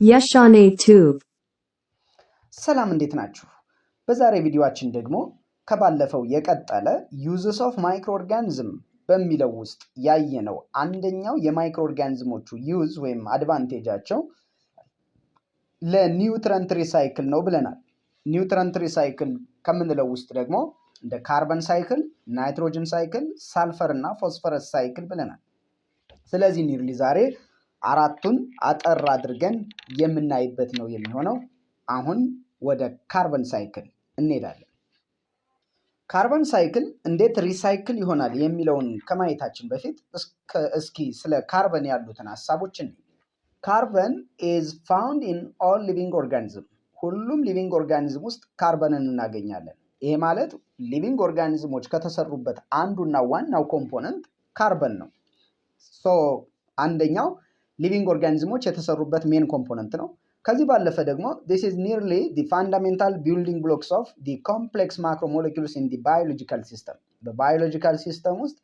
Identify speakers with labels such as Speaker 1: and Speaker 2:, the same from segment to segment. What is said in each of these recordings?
Speaker 1: የሻኔ Tube.
Speaker 2: ሰላም፣ እንዴት ናችሁ? በዛሬ ቪዲዮአችን ደግሞ ከባለፈው የቀጠለ uses of microorganism በሚለው ውስጥ ያየነው አንደኛው የ microorganism ኦቹ use ወይም advantage ኣቸው ለ nutrient recycle ነው ብለናል። Nutrient recycle ከምንለው ውስጥ ደግሞ እንደ carbon cycle፣ nitrogen cycle፣ sulfur እና phosphorus cycle ብለናል። ስለዚህ nearly ዛሬ አራቱን አጠር አድርገን የምናይበት ነው የሚሆነው። አሁን ወደ carbon cycle እንሄዳለን። Carbon cycle እንዴት recycle ይሆናል የሚለውን ከማየታችን በፊት እስኪ ስለ ካርበን ያሉትን ሀሳቦች እንይ። Carbon is found in all living organism። ሁሉም living organism ውስጥ ካርበንን እናገኛለን። ይሄ ማለት living organism ኦች ከተሰሩበት አንዱና ዋናው component carbon ነው። So አንደኛው living organism ኦች የተሰሩበት main component ነው። ከዚህ ባለፈ ደግሞ this is nearly the fundamental building blocks of the complex macromolecules in the biological system። በ biological system ውስጥ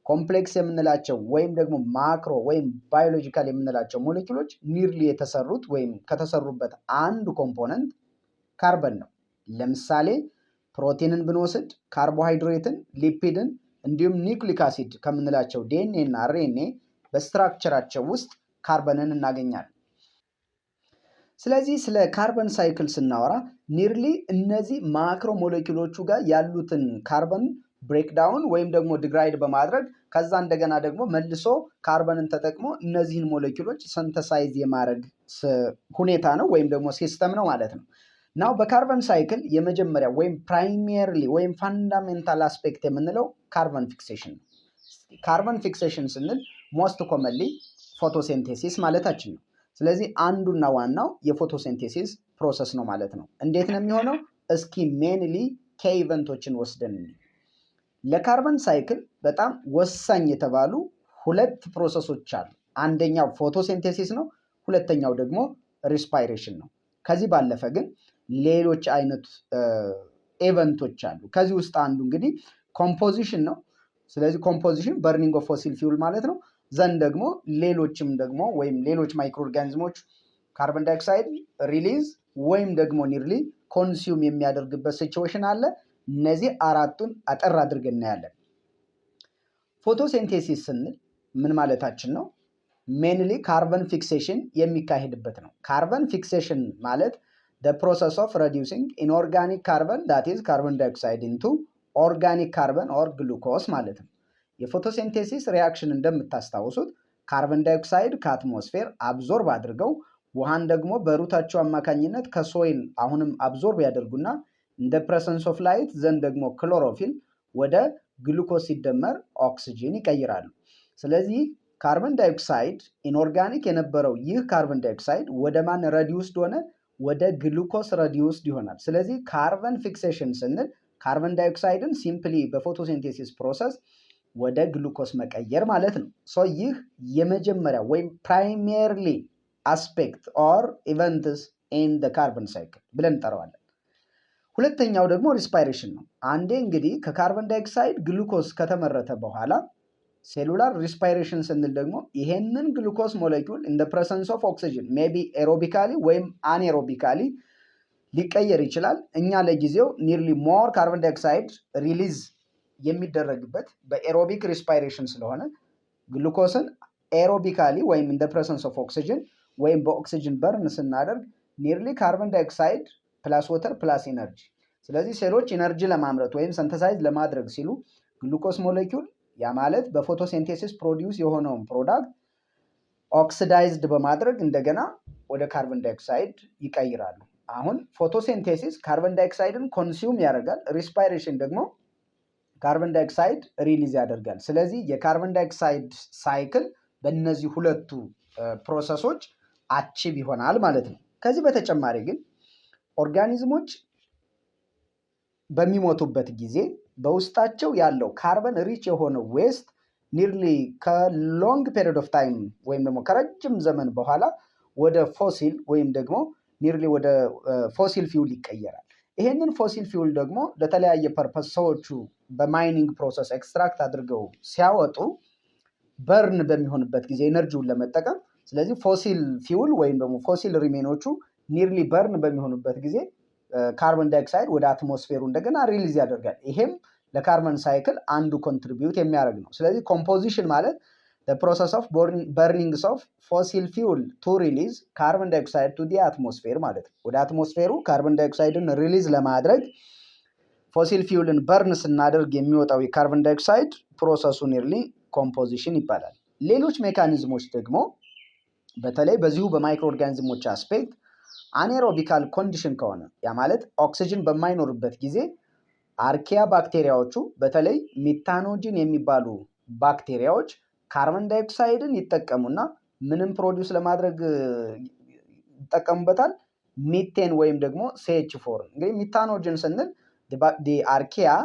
Speaker 2: complex የምንላቸው ወይም ደግሞ macro ወይም biological የምንላቸው ሞለኪውሎች nearly የተሰሩት ወይም ከተሰሩበት አንዱ component carbon ነው። ለምሳሌ ፕሮቲንን ብንወስድ፣ ካርቦሃይድሬትን፣ lipid ን እንዲሁም nucleic acid ከምንላቸው ዲኤንኤ እና RNA በ structure ኣቸው ውስጥ ካርበንን እናገኛለን። ስለዚህ ስለ carbon cycle ስናወራ nearly እነዚህ macromolecule ኦቹ ጋር ያሉትን carbon breakdown ወይም ደግሞ degrade በማድረግ ከዛ እንደገና ደግሞ መልሶ ካርበንን ተጠቅሞ እነዚህን ሞለኪውሎች synthesize የማድረግ ሁኔታ ነው ወይም ደግሞ system ነው ማለት ነው። Now በ carbon cycle የመጀመሪያ ወይም primarily ወይም fundamental aspect የምንለው carbon fixation ነው። Carbon fixation ስንል most commonly photosynthesis ማለታችን ነው። ስለዚህ አንዱና ዋናው የ photosynthesis process ነው ማለት ነው። እንዴት ነው የሚሆነው? እስኪ mainly key event ኦችን ወስደን ለ carbon cycle በጣም ወሳኝ የተባሉ ሁለት process ኦች አሉ። አንደኛው photosynthesis ነው፣ ሁለተኛው ደግሞ respiration ነው። ከዚህ ባለፈ ግን ሌሎች አይነት event ኦች አሉ። ከዚህ ውስጥ አንዱ እንግዲህ composition ነው። ስለዚህ composition burning of fossil fuel ማለት ነው። Then ደግሞ ሌሎችም ደግሞ ወይም ሌሎች microorganism ኦች carbon dioxide release ወይም ደግሞ nearly consume የሚያደርግበት situation አለ። እነዚህ አራቱን አጠር አድርገን እናያለን። Photosynthesis ስንል ምን ማለታችን ነው? Mainly carbon fixation የሚካሄድበት ነው። Carbon fixation ማለት the process of reducing inorganic carbon, that is carbon dioxide, into organic carbon or glucose ማለት ነው። የ photosynthesis reaction እንደምታስታውሱት carbon dioxide ከ atmosphere absorb አድርገው ውሃን ደግሞ በ root ኣቸው አማካኝነት ከ soil አሁንም absorb ያደርጉና in the presence of light then ደግሞ ክሎሮፊል ወደ ግሉኮስ ሲደመር ኦክስጂን ይቀይራሉ። ስለዚህ carbon dioxide inorganic የነበረው ይህ carbon dioxide ወደ ማን reduced ሆነ? ወደ glucose reduced ይሆናል። ስለዚህ carbon fixation ስንል carbon dioxide ን simply በ photosynthesis process ወደ ግሉኮስ መቀየር ማለት ነው። So ይህ የመጀመሪያ ወይም primarily aspect or events in the carbon cycle ብለን እንጠራዋለን። ሁለተኛው ደግሞ respiration ነው። አንዴ እንግዲህ ከ carbon dioxide glucose ከተመረተ በኋላ cellular respiration ስንል ደግሞ ይሄንን glucose molecule in presence of oxygen maybe aerobically ወይም anaerobically ሊቀየር ይችላል። እኛ ለጊዜው nearly more carbon dioxide release የሚደረግበት በ aerobic respiration ስለሆነ glucose ን aerobically ወይም in presence of oxygen ወይም በ oxygen burn ስናደርግ nearly carbon dioxide plus water plus energy። ስለዚህ ሴሎች energy ለማምረት ወይም synthesize ለማድረግ ሲሉ glucose molecule፣ ያ ማለት በ photosynthesis produce የሆነውን product oxidized በማድረግ እንደገና ወደ carbon dioxide ይቀይራሉ። አሁን photosynthesis carbon dioxide ን consume ያደርጋል። Respiration ደግሞ carbon dioxide release ያደርጋል። ስለዚህ የ carbon dioxide cycle በእነዚህ ሁለቱ process ኦች achieve ይሆናል ማለት ነው። ከዚህ በተጨማሪ ግን organism ኦች በሚሞቱበት ጊዜ በውስጣቸው ያለው carbon rich የሆነው waste nearly ከ long period of time ወይም ደግሞ ከረጅም ዘመን በኋላ ወደ fossil ወይም ደግሞ nearly ወደ fossil fuel ይቀየራል። ይሄንን fossil fuel ደግሞ ለተለያየ purpose ሰዎቹ በ mining process extract አድርገው ሲያወጡ burn በሚሆንበት ጊዜ energy ውን ለመጠቀም ስለዚህ fossil fuel ወይም ደግሞ fossil remain ኦቹ nearly burn በሚሆኑበት ጊዜ carbon dioxide ወደ atmosphere ኡ እንደገና release ያደርጋል። ይሄም ለ carbon cycle አንዱ contribute የሚያደርግ ነው። ስለዚህ composition ማለት process of burnings of fossil fuel to release carbon dioxide to the atmosphere ማለት ነው። ወደ atmosphere ኡ carbon dioxide ን release ለማድረግ fossil fuel ን burn ስናደርግ የሚወጣው የ carbon dioxide process ኡ nearly composition ይባላል። ሌሎች mechanism ኦች ደግሞ በተለይ በዚሁ በ microorganism ኦች aspect anaerobical condition ከሆነ፣ ያ ማለት ኦክሲጅን በማይኖርበት ጊዜ፣ archaea ባክቴሪያዎቹ በተለይ methanogen የሚባሉ ባክቴሪያዎች carbon dioxide ን ይጠቀሙና ምንን produce ለማድረግ ይጠቀሙበታል? ሚቴን ወይም ደግሞ CH4። እንግዲህ methanogen ስንል archaea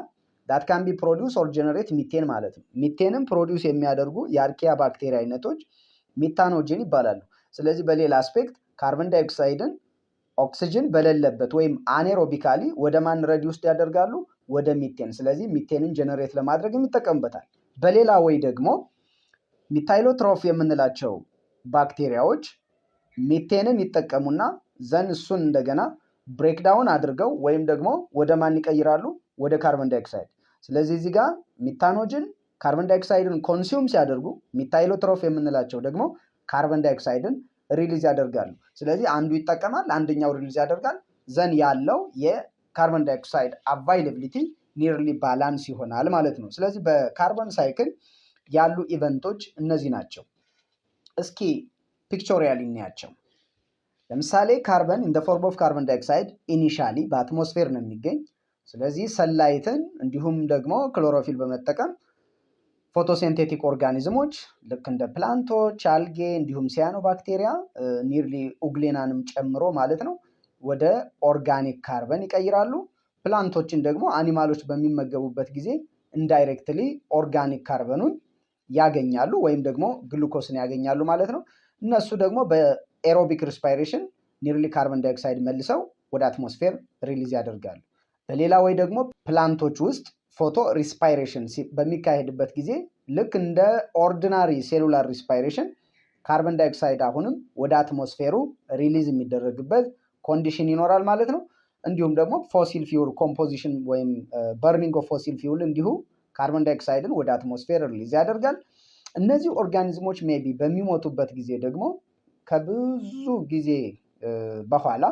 Speaker 2: that can be produce or generate methane ማለት ነው። Methane ን produce የሚያደርጉ የ archaea ባክቴሪያ አይነቶች methanogen ይባላሉ። ስለዚህ በሌላ aspect carbon dioxide ን ኦክሲጅን በሌለበት ወይም anaerobically ወደ ማን reduce ያደርጋሉ? ወደ ሚቴን። ስለዚህ methane ን generate ለማድረግ ይጠቀሙበታል። በሌላ way ደግሞ methylotroph የምንላቸው ባክቴሪያዎች ሚቴንን ይጠቀሙና then እሱን እንደገና breakdown አድርገው ወይም ደግሞ ወደ ማን ይቀይራሉ? ወደ carbon dioxide። ስለዚህ እዚህ ጋር methanogen carbon dioxide ን consume ሲያደርጉ፣ methylotroph የምንላቸው ደግሞ carbon dioxide ን release ያደርጋሉ። ስለዚህ አንዱ ይጠቀማል፣ አንደኛው release ያደርጋል። Then ያለው የ carbon dioxide availability nearly balance ይሆናል ማለት ነው። ስለዚህ በ carbon cycle ያሉ event ኦች እነዚህ ናቸው። እስኪ pictorially እንያቸው። ለምሳሌ carbon in form of carbon dioxide initially በ atmosphere ነው የሚገኝ። ስለዚህ sunlight ን እንዲሁም ደግሞ ክሎሮፊል በመጠቀም photosynthetic organism ኦች ልክ እንደ plant ኦች፣ አልጌ እንዲሁም cyanobacteria nearly euglena ንም ጨምሮ ማለት ነው ወደ organic carbon ይቀይራሉ። Plant ኦችን ደግሞ animal ኦች በሚመገቡበት ጊዜ indirectly organic carbon ኑን ያገኛሉ ወይም ደግሞ ግሉኮስን ያገኛሉ ማለት ነው። እነሱ ደግሞ በ aerobic respiration nearly carbon dioxide መልሰው ወደ atmosphere release ያደርጋሉ። በሌላ way ደግሞ plant ኦች ውስጥ photo respiration በሚካሄድበት ጊዜ ልክ እንደ ordinary cellular respiration carbon dioxide አሁንም ወደ atmosphere ኡ release የሚደረግበት condition ይኖራል ማለት ነው። እንዲሁም ደግሞ fossil fuel composition ወይም burning of fossil fuel እንዲሁ carbon dioxide ን ወደ atmosphere release ያደርጋል። እነዚህ organism ኦች maybe በሚሞቱበት ጊዜ ደግሞ ከብዙ ጊዜ በኋላ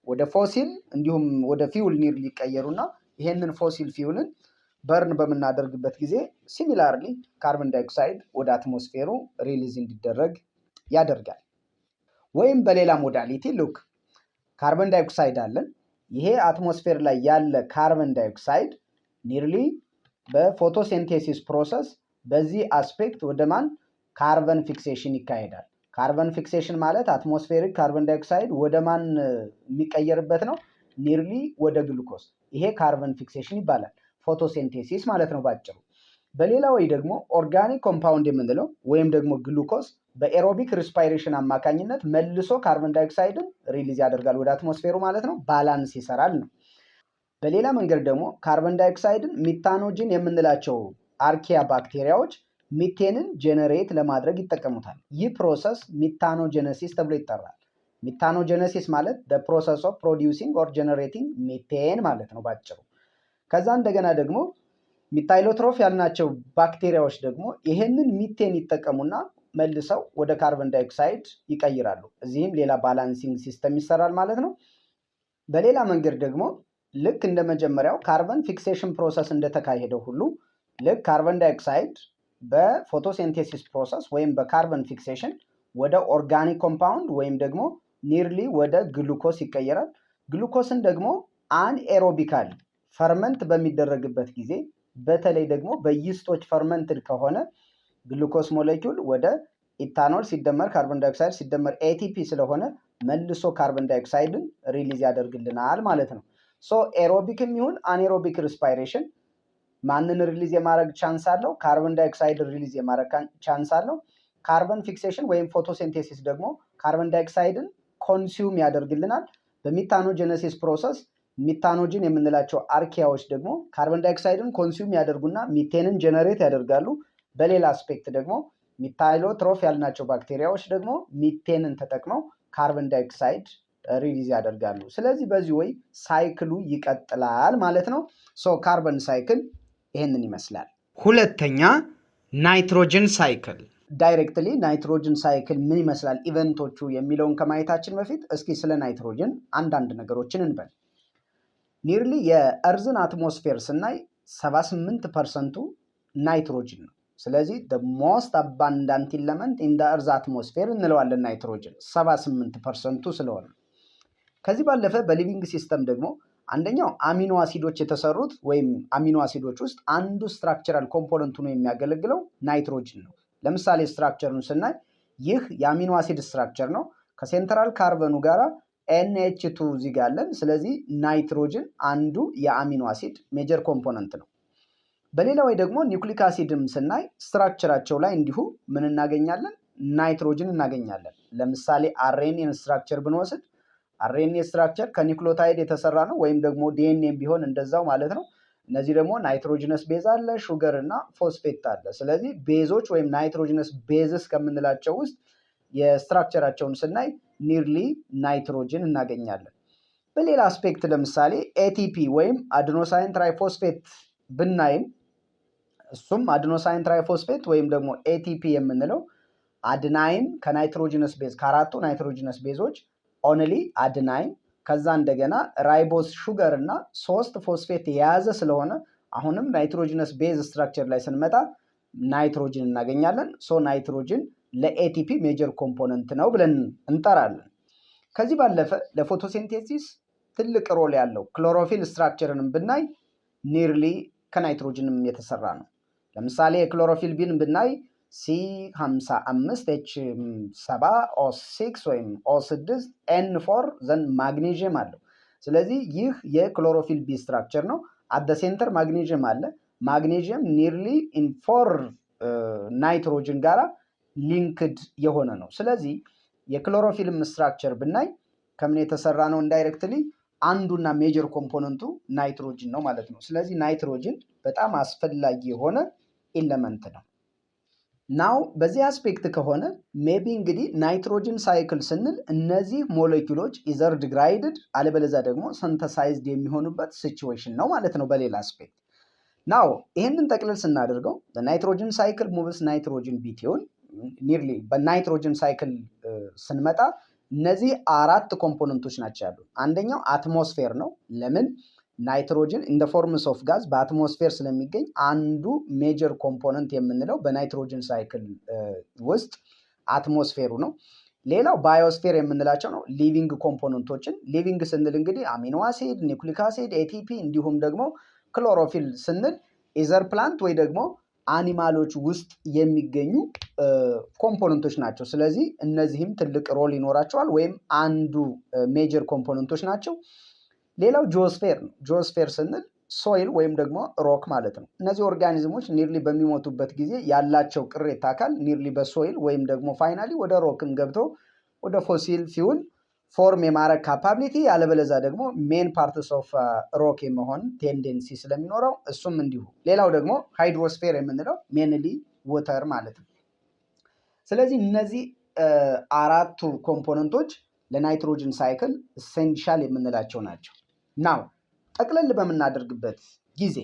Speaker 2: ወደ fossil እንዲሁም ወደ fuel nearly ይቀየሩና ይሄንን fossil fuel ን burn በምናደርግበት ጊዜ similarly carbon dioxide ወደ atmosphere ኡ release እንዲደረግ ያደርጋል። ወይም በሌላ modality look፣ carbon dioxide አለን። ይሄ atmosphere ላይ ያለ carbon dioxide nearly በ photosynthesis process በዚህ aspect ወደ ማን carbon fixation ይካሄዳል። Carbon fixation ማለት atmospheric carbon dioxide ወደ ማን የሚቀየርበት ነው? Nearly ወደ ግሉኮስ። ይሄ carbon fixation ይባላል። Photosynthesis ማለት ነው ባጭሩ። በሌላ way ደግሞ organic compound የምንለው ወይም ደግሞ ግሉኮስ በ aerobic respiration አማካኝነት መልሶ carbon dioxide ን release ያደርጋል ወደ atmosphere ኡ ማለት ነው። Balance ይሰራል ነው። በሌላ መንገድ ደግሞ carbon dioxide ን methanogen የምንላቸው archaea ባክቴሪያዎች methane ን generate ለማድረግ ይጠቀሙታል። ይህ process methanogenesis ተብሎ ይጠራል። Methanogenesis ማለት process of producing or generating methane ማለት ነው ባጭሩ። ከዛ እንደገና ደግሞ methylotroph ያልናቸው ባክቴሪያዎች ደግሞ ይሄንን ሚቴን ይጠቀሙና መልሰው ወደ carbon dioxide ይቀይራሉ። እዚህም ሌላ balancing system ይሰራል ማለት ነው። በሌላ መንገድ ደግሞ ልክ እንደ መጀመሪያው carbon fixation process እንደተካሄደው ሁሉ ልክ carbon dioxide በ photosynthesis process ወይም በ carbon fixation ወደ organic compound ወይም ደግሞ nearly ወደ ግሉኮስ ይቀየራል። ግሉኮስን ደግሞ anaerobically ferment በሚደረግበት ጊዜ፣ በተለይ ደግሞ በ yeast ኦች fermented ከሆነ፣ glucose molecule ወደ ኢታኖል ሲደመር carbon dioxide ሲደመር ATP ስለሆነ መልሶ carbon dioxide ን release ያደርግልናል ማለት ነው። So aerobic ም ይሁን anaerobic respiration ማንን release የማድረግ chance አለው? Carbon dioxide release የማድረግ chance አለው። Carbon fixation ወይም photosynthesis ደግሞ carbon dioxide ን consume ያደርግልናል። በ methanogenesis process methanogen የምንላቸው archaea ዎች ደግሞ carbon dioxide ን consume ያደርጉና methane ን generate ያደርጋሉ። በሌላ aspect ደግሞ Methylotroph ያልናቸው ባክቴሪያዎች ደግሞ ሚቴንን ተጠቅመው carbon dioxide release ያደርጋሉ። ስለዚህ በዚህ way cycle ኡ ይቀጥላል ማለት ነው። So carbon cycle ይሄንን ይመስላል።
Speaker 1: ሁለተኛ፣ nitrogen cycle።
Speaker 2: Directly nitrogen cycle ምን ይመስላል፣ event ኦቹ የሚለውን ከማየታችን በፊት እስኪ ስለ ናይትሮጅን አንዳንድ ነገሮችን እንበል። Nearly የ earth ን atmosphere ስናይ 78% ኡ ናይትሮጅን ነው። ስለዚህ most abundant element in earth atmosphere እንለዋለን ናይትሮጅን 78% ኡ ስለሆነ። ከዚህ ባለፈ በ living system ደግሞ አንደኛው አሚኖ አሲዶች የተሰሩት ወይም አሚኖ አሲዶች ውስጥ አንዱ structural component ሆኖ የሚያገለግለው ናይትሮጅን ነው። ለምሳሌ structure ኡን ስናይ ይህ የ amino acid structure ነው። ከ central carbon ኑ ጋራ NH2 እዚህ ጋር አለን። ስለዚህ ናይትሮጅን አንዱ የ amino acid major component ነው። በሌላ way ደግሞ nucleic acid ም ስናይ structure ኣቸው ላይ እንዲሁ ምን እናገኛለን? ናይትሮጅን እናገኛለን። ለምሳሌ RNA ን structure ብንወስድ RNA structure ከ nucleotide የተሰራ ነው፣ ወይም ደግሞ ዲኤንኤም ቢሆን እንደዛው ማለት ነው። እነዚህ ደግሞ nitrogenous base አለ፣ sugar እና ፎስፌት አለ። ስለዚህ base ኦች ወይም nitrogenous bases ከምንላቸው ውስጥ የ structure ኣቸውን ስናይ nearly nitrogen እናገኛለን። በሌላ aspect ለምሳሌ ATP ወይም adenosine triphosphate ብናይም እሱም adenosine triphosphate ወይም ደግሞ ATP የምንለው adenine ከ nitrogenous base፣ ከአራቱ nitrogenous base ኦች only adenine፣ ከዛ እንደገና ribose sugar እና ሶስት ፎስፌት የያዘ ስለሆነ አሁንም nitrogenous base structure ላይ ስንመጣ ናይትሮጅን እናገኛለን። So nitrogen ለ ATP major component ነው ብለን እንጠራለን። ከዚህ ባለፈ ለ photosynthesis ትልቅ role ያለው chlorophyll structure ንም ብናይ nearly ከ nitrogen ም የተሰራ ነው። ለምሳሌ የ chlorophyll b ን ብናይ C 55 H 7 O 6 ወይም O 6 N 4፣ then magnesium አለው። ስለዚህ ይህ የ chlorophyll b structure ነው። At the center magnesium አለ። Magnesium nearly in four nitrogen ጋራ linked የሆነ ነው። ስለዚህ የ chlorophyll ም structure ብናይ ከምን የተሰራ ነው? Indirectly አንዱና major component ኡ ናይትሮጅን ነው ማለት ነው። ስለዚህ ናይትሮጅን በጣም አስፈላጊ የሆነ element ነው። Now በዚህ aspect ከሆነ maybe እንግዲህ nitrogen cycle ስንል እነዚህ ሞለኪውሎች either degraded አለበለዚያ ደግሞ synthesized የሚሆኑበት situation ነው ማለት ነው በሌላ aspect። Now ይህንን ጠቅልል ስናደርገው nitrogen cycle moves nitrogen between፣ nearly በ nitrogen cycle ስንመጣ እነዚህ አራት component ኦች ናቸው ያሉ። አንደኛው atmosphere ነው። ለምን? Nitrogen in forms of gas በ atmosphere ስለሚገኝ አንዱ major component የምንለው በ nitrogen cycle ውስጥ atmosphere ኡ ነው። ሌላው biosphere የምንላቸው ነው። Living component ኦችን፣ living ስንል እንግዲህ amino acid፣ nucleic acid፣ ATP እንዲሁም ደግሞ ክሎሮፊል ስንል either plant ወይ ደግሞ animal ኦች ውስጥ የሚገኙ component ኦች ናቸው። ስለዚህ እነዚህም ትልቅ role ይኖራቸዋል ወይም አንዱ major component ኦች ናቸው። ሌላው geosphere ነው። Geosphere ስንል soil ወይም ደግሞ rock ማለት ነው። እነዚህ organism ኦች nearly በሚሞቱበት ጊዜ ያላቸው ቅሬታ አካል nearly በ soil ወይም ደግሞ finally ወደ rock ም ገብቶ ወደ fossil fuel form የማድረግ capability፣ ያለበለዛ ደግሞ main parts of rock የመሆን tendency ስለሚኖረው እሱም እንዲሁ። ሌላው ደግሞ hydrosphere የምንለው mainly water ማለት ነው። ስለዚህ እነዚህ አራቱ component ኦች ለ nitrogen cycle essential የምንላቸው ናቸው። Now ጠቅለል በምናደርግበት ጊዜ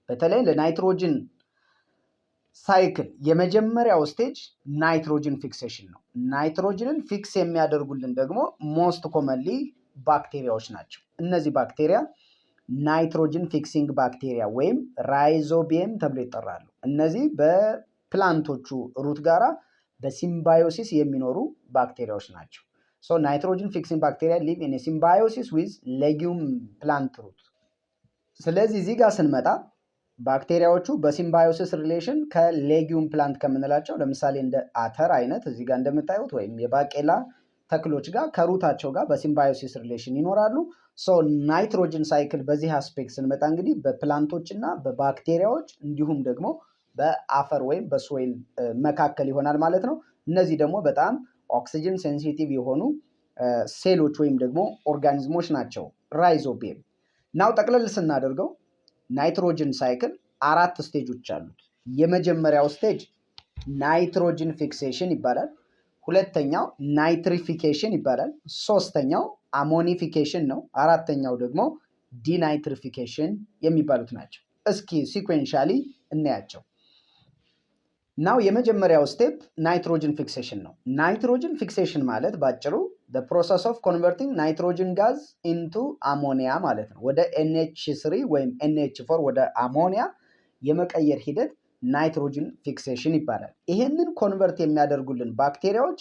Speaker 2: በተለይ ለ nitrogen cycle የመጀመሪያው stage nitrogen fixation ነው። Nitrogen ን fix የሚያደርጉልን ደግሞ most commonly ባክቴሪያዎች ናቸው። እነዚህ ባክቴሪያ nitrogen fixing bacteria ወይም rhizobium ተብሎ ይጠራሉ። እነዚህ በ plant ኦቹ root ጋራ በ symbiosis የሚኖሩ ባክቴሪያዎች ናቸው። So nitrogen fixing bacteria live in symbiosis with legume plant root። ስለዚህ እዚህ ጋር ስንመጣ ባክቴሪያዎቹ በ symbiosis relation ከ legume plant ከምንላቸው ለምሳሌ እንደ አተር አይነት እዚህ ጋር እንደምታዩት ወይም የባቄላ ተክሎች ጋር ከ root ኣቸው ጋር በ symbiosis relation ይኖራሉ። So nitrogen cycle በዚህ aspect ስንመጣ እንግዲህ በ plant ኦች እና በባክቴሪያዎች እንዲሁም ደግሞ በአፈር ወይም በ soil መካከል ይሆናል ማለት ነው። እነዚህ ደግሞ በጣም oxygen sensitive የሆኑ ሴሎች ወይም ደግሞ organism ኦች ናቸው። Rhizobium። Now ጠቅለል ስናደርገው nitrogen cycle አራት stage ኦች አሉት። የመጀመሪያው stage Nitrogen fixation ይባላል። ሁለተኛው nitrification ይባላል። ሶስተኛው ammonification ነው። አራተኛው ደግሞ denitrification የሚባሉት ናቸው። እስኪ sequentially እናያቸው። Now የመጀመሪያው step nitrogen fixation ነው። Nitrogen fixation ማለት ባጭሩ process of converting nitrogen gas into ammonia ማለት ነው። ወደ NH3 ወይም NH4 ወደ አሞኒያ የመቀየር ሂደት nitrogen fixation ይባላል። ይሄንን convert የሚያደርጉልን ባክቴሪያዎች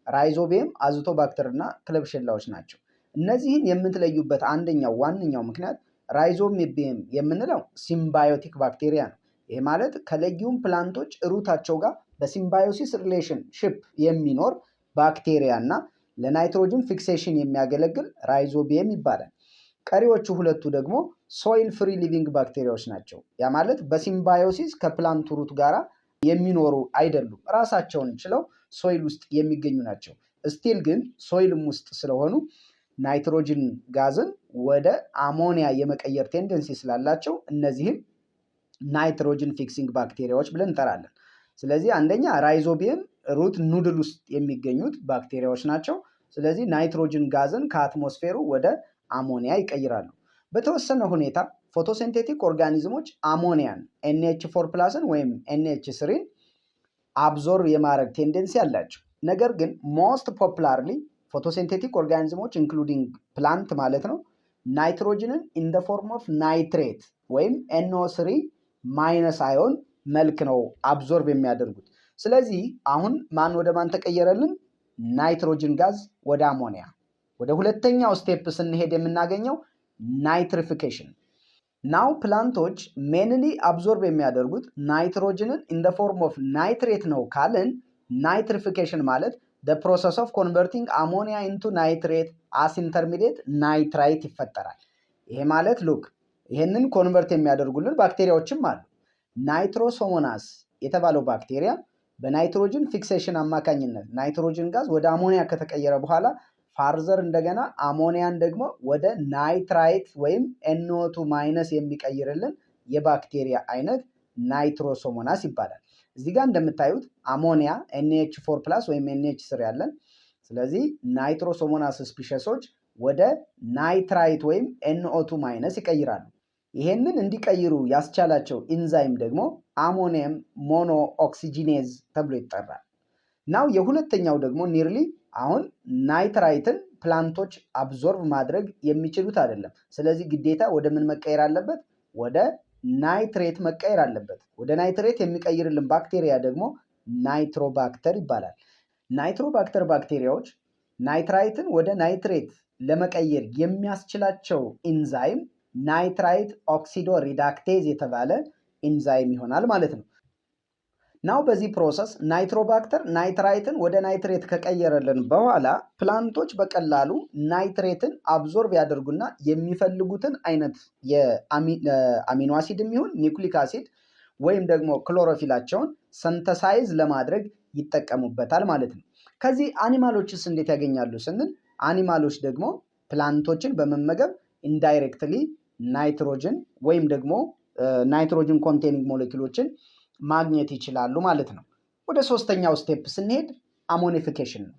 Speaker 2: Rhizobium፣ Azotobacter እና Klebsiella ዎች ናቸው። እነዚህን የምትለዩበት አንደኛው ዋነኛው ምክንያት Rhizobium የምንለው symbiotic bacteria ነው። ይህ ማለት ከ legume plant ኦች root ኣቸው ጋር በ symbiosis relationship የሚኖር ባክቴሪያ እና ለ nitrogen fixation የሚያገለግል Rhizobium ይባላል። ቀሪዎቹ ሁለቱ ደግሞ soil free living ባክቴሪያዎች ናቸው። ያ ማለት በ symbiosis ከ plant ኡ root ጋራ የሚኖሩ አይደሉም። ራሳቸውን ችለው soil ውስጥ የሚገኙ ናቸው። Still ግን soil ም ውስጥ ስለሆኑ nitrogen gas ን ወደ አሞኒያ የመቀየር tendency ስላላቸው እነዚህም nitrogen fixing ባክቴሪያዎች ብለን እንጠራለን። ስለዚህ አንደኛ Rhizobium root nodule ውስጥ የሚገኙት ባክቴሪያዎች ናቸው። ስለዚህ nitrogen gas ን ከ atmosphere ኡ ወደ አሞኒያ ይቀይራሉ። በተወሰነ ሁኔታ photosynthetic organism ኦች አሞኒያን NH4+ ን ወይም NH3 ን absorb የማድረግ tendency አላቸው። ነገር ግን most popularly photosynthetic organism ኦች including plant ማለት ነው nitrogen ን in the form of nitrate ወይም NO3- ion መልክ ነው absorb የሚያደርጉት። ስለዚህ አሁን ማን ወደ ማን ተቀየረልን? Nitrogen gas ወደ አሞኒያ። ወደ ሁለተኛው step ስንሄድ የምናገኘው nitrification። Now plant ኦች mainly absorb የሚያደርጉት nitrogen ን in the form of nitrate ነው ካልን nitrification ማለት the process of converting ammonia into nitrate as intermediate nitrite ይፈጠራል። ይሄ ማለት look፣ ይሄንን convert የሚያደርጉልን ባክቴሪያዎችም አሉ። Nitrosomonas የተባለው ባክቴሪያ በ nitrogen fixation አማካኝነት nitrogen gas ወደ አሞኒያ ከተቀየረ በኋላ further እንደገና አሞኒያን ደግሞ ወደ nitrite ወይም NO2- የሚቀይርልን የባክቴሪያ አይነት Nitrosomonas ይባላል። እዚህ ጋር እንደምታዩት አሞኒያ NH4+ ወይም NH3 ያለን። ስለዚህ Nitrosomonas species ኦች ወደ nitrite ወይም NO2- ይቀይራሉ። ይሄንን እንዲቀይሩ ያስቻላቸው ኢንዛይም ደግሞ ammonium monooxygenase ተብሎ ይጠራል። Now የሁለተኛው ደግሞ nearly አሁን nitrite ን plant ኦች absorb ማድረግ የሚችሉት አይደለም። ስለዚህ ግዴታ ወደ ምን መቀየር አለበት? ወደ nitrate መቀየር አለበት። ወደ nitrate የሚቀይርልን ባክቴሪያ ደግሞ Nitrobacter ይባላል። Nitrobacter ባክቴሪያዎች nitrite ን ወደ nitrate ለመቀየር የሚያስችላቸው ኢንዛይም nitrite oxidoreductase የተባለ ኢንዛይም ይሆናል ማለት ነው። Now በዚህ process Nitrobacter nitrite ን ወደ nitrate ከቀየረልን በኋላ plant ኦች በቀላሉ nitrate ን absorb ያደርጉና የሚፈልጉትን አይነት የ amino acid የሚሆን nucleic acid ወይም ደግሞ chlorophyll ኣቸውን synthesize ለማድረግ ይጠቀሙበታል ማለት ነው። ከዚህ animal ኦችስ እንዴት ያገኛሉ ስንል animal ኦች ደግሞ plant ኦችን በመመገብ indirectly nitrogen ወይም ደግሞ nitrogen containing ሞለኪሎችን ማግኘት ይችላሉ ማለት ነው። ወደ ሶስተኛው step ስንሄድ ammonification ነው።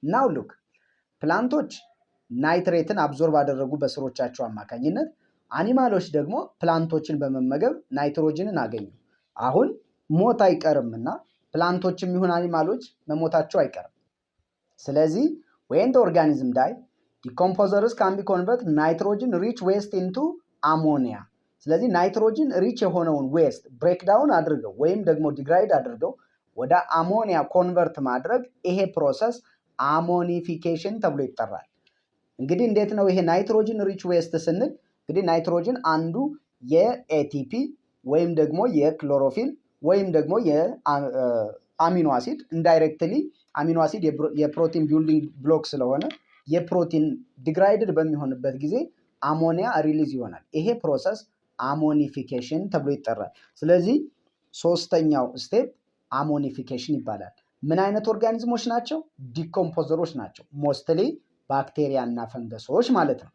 Speaker 2: Now look፣ plant ኦች nitrate ን absorb አደረጉ በስሮቻቸው አማካኝነት። Animal ኦች ደግሞ plant ኦችን በመመገብ ናይትሮጅንን አገኙ። አሁን ሞት አይቀርም እና plant ኦችም ይሁን animal ኦች መሞታቸው አይቀርም። ስለዚህ when organism die, decomposers can be convert nitrogen rich waste into ammonia። ስለዚህ nitrogen rich የሆነውን waste breakdown አድርገው ወይም ደግሞ degrade አድርገው ወደ አሞኒያ convert ማድረግ ይሄ process ammonification ተብሎ ይጠራል። እንግዲህ እንዴት ነው ይሄ nitrogen rich waste ስንል እንግዲህ ናይትሮጅን አንዱ የ ATP ወይም ደግሞ የክሎሮፊል ወይም ደግሞ የ amino acid፣ indirectly amino acid የ protein building block ስለሆነ የ protein degraded በሚሆንበት ጊዜ ammonia release ይሆናል። ይሄ process ammonification ተብሎ ይጠራል። ስለዚህ ሶስተኛው step ammonification ይባላል። ምን አይነት organism ኦች ናቸው? Decomposer ኦች ናቸው። Mostly ባክቴሪያ እና ፈንገሶች ማለት ነው።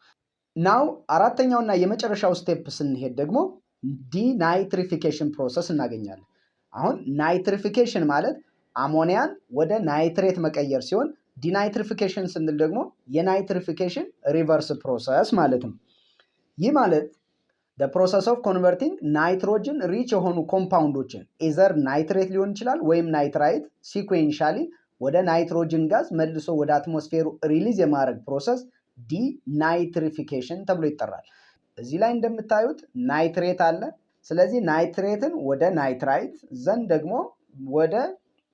Speaker 2: Now አራተኛውና የመጨረሻው step ስንሄድ ደግሞ denitrification process እናገኛለን። አሁን nitrification ማለት አሞኒያን ወደ nitrate መቀየር ሲሆን denitrification ስንል ደግሞ የ nitrification reverse process ማለት ነው። ይህ ማለት process of converting nitrogen rich የሆኑ compound ኦችን either nitrate ሊሆን ይችላል ወይም nitrite sequentially ወደ nitrogen gas መልሶ ወደ atmosphere ኡ release የማድረግ process denitrification ተብሎ ይጠራል። እዚህ ላይ እንደምታዩት nitrate አለ። ስለዚህ nitrate ን ወደ nitrite then ደግሞ ወደ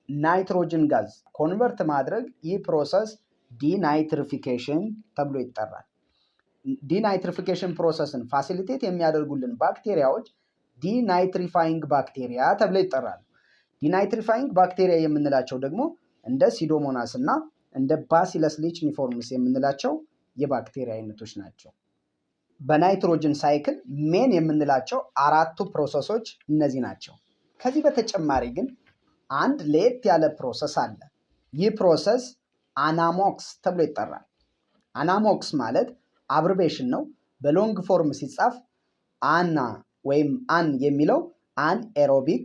Speaker 2: nitrogen gas convert ማድረግ ይህ process denitrification ተብሎ ይጠራል። Denitrification process ን facilitate የሚያደርጉልን ባክቴሪያዎች denitrifying bacteria ተብለው ይጠራሉ። Denitrifying bacteria የምንላቸው ደግሞ እንደ Pseudomonas እና እንደ Bacillus licheniformis የምንላቸው የባክቴሪያ አይነቶች ናቸው። በ nitrogen cycle main የምንላቸው አራቱ process ኦች እነዚህ ናቸው። ከዚህ በተጨማሪ ግን አንድ ለየት ያለ process አለ። ይህ process anammox ተብሎ ይጠራል። Anammox ማለት abbreviation ነው። በ long form ሲጻፍ ana ወይም an የሚለው anaerobic፣